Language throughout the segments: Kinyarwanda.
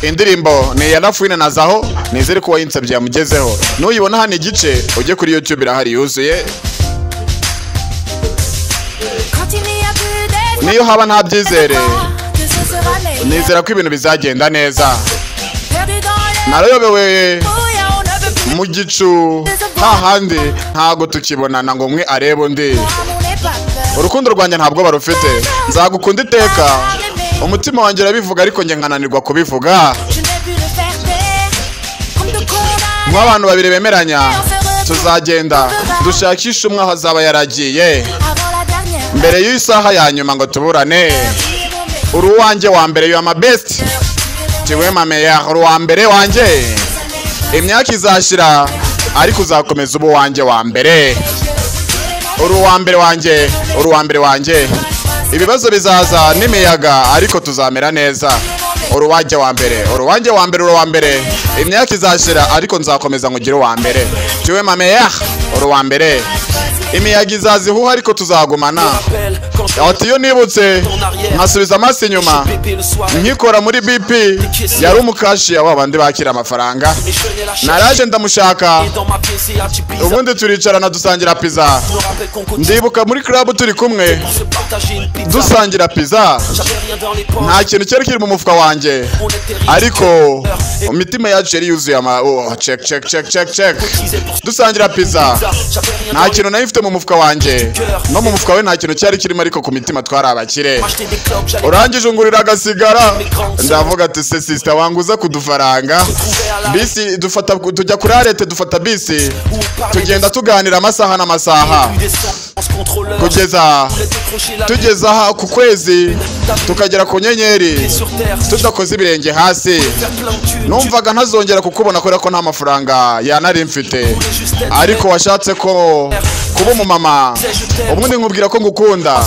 Indirimbo ni iya La Fouine na Zaho, nizere ko wayinsabye yamugezeho. Nuyibona hano igice ujye kuri YouTube irahari yuzuye. Niyo haba nta byizere, nizera ko ibintu bizagenda neza. Narayobewe mu gicu hahandi ntago tukibonana ngo umwe arebe undi. Urukundo rwanjye ntabwo barufite, nzagukunda iteka. Umutima wanjye urabivuga ariko njye nkananirwa kubivuga. Nk'abantu babiri bemeranya tuzagenda dushakisha umwe aho azaba yaragiye mbere y'isaha ya nyuma ngo tuburane. Uri uwanjye wa mbere, you are my best, tu es ma meilleure, uri uwa mbere wanjye. Imyaka izashira ariko uzakomeza uba uwanjye wa mbere. Uri uwa mbere wanjye, uri uwa mbere wanjye. Ibibazo bizaza n'imiyaga ariko tuzamera neza. Uri uwanjye wa mbere, uri uwanjye wa mbere, uri uwa mbere. Imyaka izashira ariko nzakomeza nkugire uwa mbere. Tu es ma meilleure, uri uwa mbere. Imiyaga izaza ihuha ariko tuzagumana. Ati iyo nibutse nkasubiza amaso inyuma nkikora muri BP, yari umukashiya wa bandi bakira amafaranga. Naraje ndamushaka, ubundi turicarana dusangira pizza. Ndibuka muri club turi kumwe dusangira pizza, nta kintu cyari kiri mu mufuka wanjye ariko imitima yacu yari yuzuye ama oh, check check check check check. Dusangira pizza, nta kintu nari mfite mu mufuka wanjye no mu mufuka we nta kintu cyari kirimo ariko ku mitima twari abakire. Urangije ungurira agasigara, ndavuga ati se sister wanguza kudufaranga. Bisi dufata tujya kuri arete, dufata bisi tugenda tuganira amasaha n'amasaha kugeza tugeza aha ku kwezi, tukagera ku nyenyeri tudakoze ibirenge hasi. Numvaga ntazongera kukubona kubera ko nta mafaranga yanari mfite, ariko washatse ko kuba umumama. Ubundi nkubwira ko ngukunda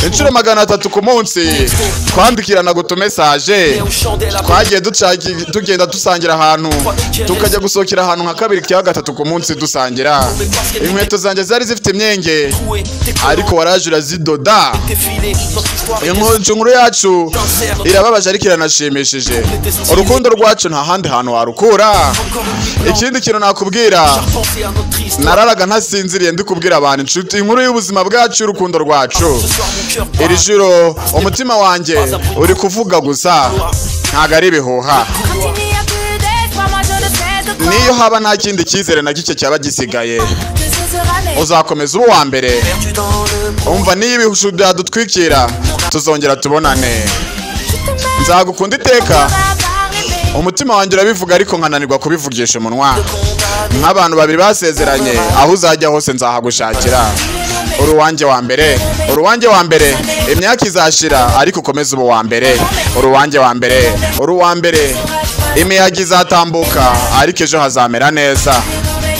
inshuro 300 ku munsi, twandikirana gutu message, twagiye tugenda dusangira ahantu, tukajya gusohokera ahantu nka kabiri cyangwa gatatu ku munsi dusangira. Inkweto zanjye zari zifite imyenge ariko waraje urazidoda. Inkuru yacu irababaje ariko iranashimishije. Urukundo rwacu nta handi hantu warukura. Ikindi kintu nakubwira, nararaga ntasinziriye ndi kubwira abantu inshuti inkuru y'ubuzima bwacu y'urukundo rwacu. Iri joro umutima wanjye uri kuvuga gusa, ntago ari ibihuha. Niyo haba nta kindi cyizere na gike cyaba gisigaye, uzakomeza uba uwa mbere. Umva niyo ibihu byadutwikira tuzongera tubonane. Nzagukunda iteka. Umutima wanjye urabivuga ariko nkananirwa kubivugisha umunwa. Nk'abantu babiri basezeranye, aho uzajya hose nzahagushakira. Uri uwanjye wa mbere, uri uwanjye wa mbere. Imyaka izashira ariko ukomeze uba uwa mbere. Uri uwanjye wa mbere, uri uwa mbere. Imiyaga izatambuka ariko ejo hazamera neza.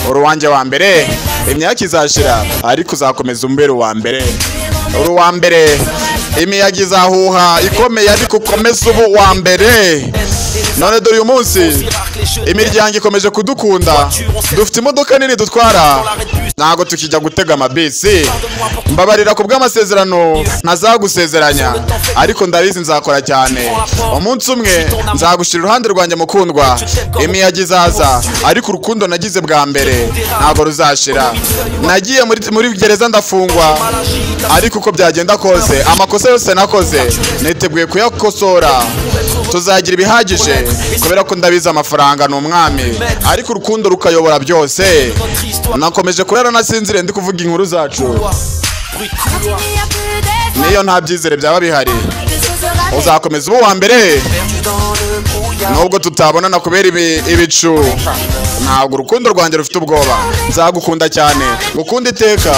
Uri uwanjye wa mbere, imyaka izashira ariko uzakomeza umbere uwa mbere. Uri uwa mbere. Imiyaga izahuha ikomeye ariko ukomeze uba uwa mbere. None dore uyu munsi imiryango ikomeje kudukunda, dufite imodoka nini dutwara, ntago tukijya gutega amabisi. Mbabarira ku bw'amasezerano ntazagusezeranya, ariko ndabizi nzakora cyane. Umunsi umwe nzagushyira iruhande rwanjye mukundwa. Imiyaga izaza ariko urukundo nagize bwa mbere ntago ruzashira. Nagiye muri gereza ndafungwa, ariko uko byagenda kose amakosa yose nakoze niteguye kuyakosora. Tuzagira ibihagije kubera ko ndabizi amafaranga ni umwami, ariko urukundo rukayobora byose. Nakomeje kurara nasinzire ndi kuvuga inkuru zacu. Niyo nta byizere byaba bihari, uzakomeza uba uwa mbere. Nubwo tutabonana kubera ibicu, ntabwo urukundo rwanjye rufite ubwoba. Nzagukunda cyane, ngukunda iteka.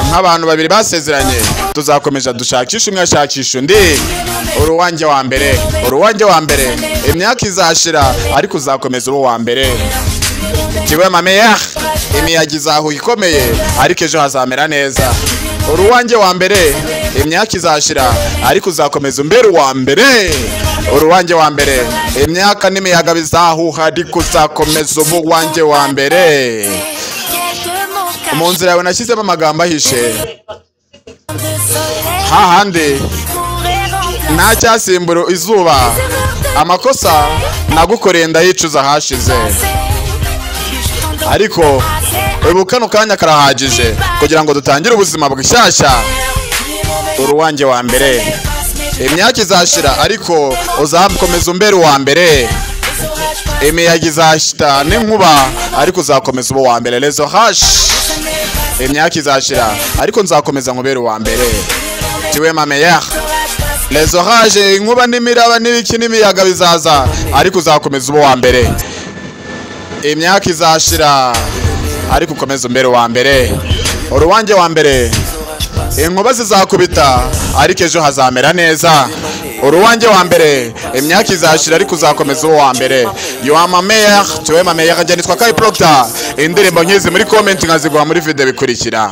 Nk'abantu babiri basezeranye, tuzakomeza dushakisha umwe ashakisha undi. Uri uwanjye wa mbere, uri uwanjye wa mbere. Imyaka izashira ariko uzakomeza uba uwa mbere. Tu es ma meilleure. Imiyaga izahuha ikomeye ariko ejo hazamera neza. Uri uwanjye wa mbere, imyaka izashira ariko uzakomeza umbere uwa mbere. Uri uwanjye wa mbere, imyaka n'imiyaga bizahuha ariko uzakomeza uba uwanjye wa mbere. Mu nzira yawe nashyizemo amagambo ahishe, hahandi Nta cyasimbura izuba. Amakosa nagukoreye ndayicuza hashize, ariko ubu kano kanya karahagije kugira ngo dutangire ubuzima bushyashya. Uruwanjye wa mbere. Imyaka izashira, ariko uzakomeza umbere uwa mbere. Imiyaga izashita n'inkuba, ariko uzakomeza uba uwa mbere. Les orages, imyaka izashira, ariko nzakomeza nkubere uwa mbere. Tu es ma meilleure. Les orages, inkuba n'imiraba n'ibiki n'imiyaga bizaza, ariko uzakomeza uba uwa mbere. Imyaka izashira, ariko ukomeza umbere uwa mbere. Uruwanjye wa mbere. Inkuba zizakubita, ariko ejo hazamera neza. Uruwanjye wa mbere. Imyaka izashira, ariko uzakomeza uba uwa mbere. You are my meilleure, tu es ma meilleure. Njye nitwa Kai Proctor. Indirimbo nkizi muri comment nkaziguha muri video bikurikira.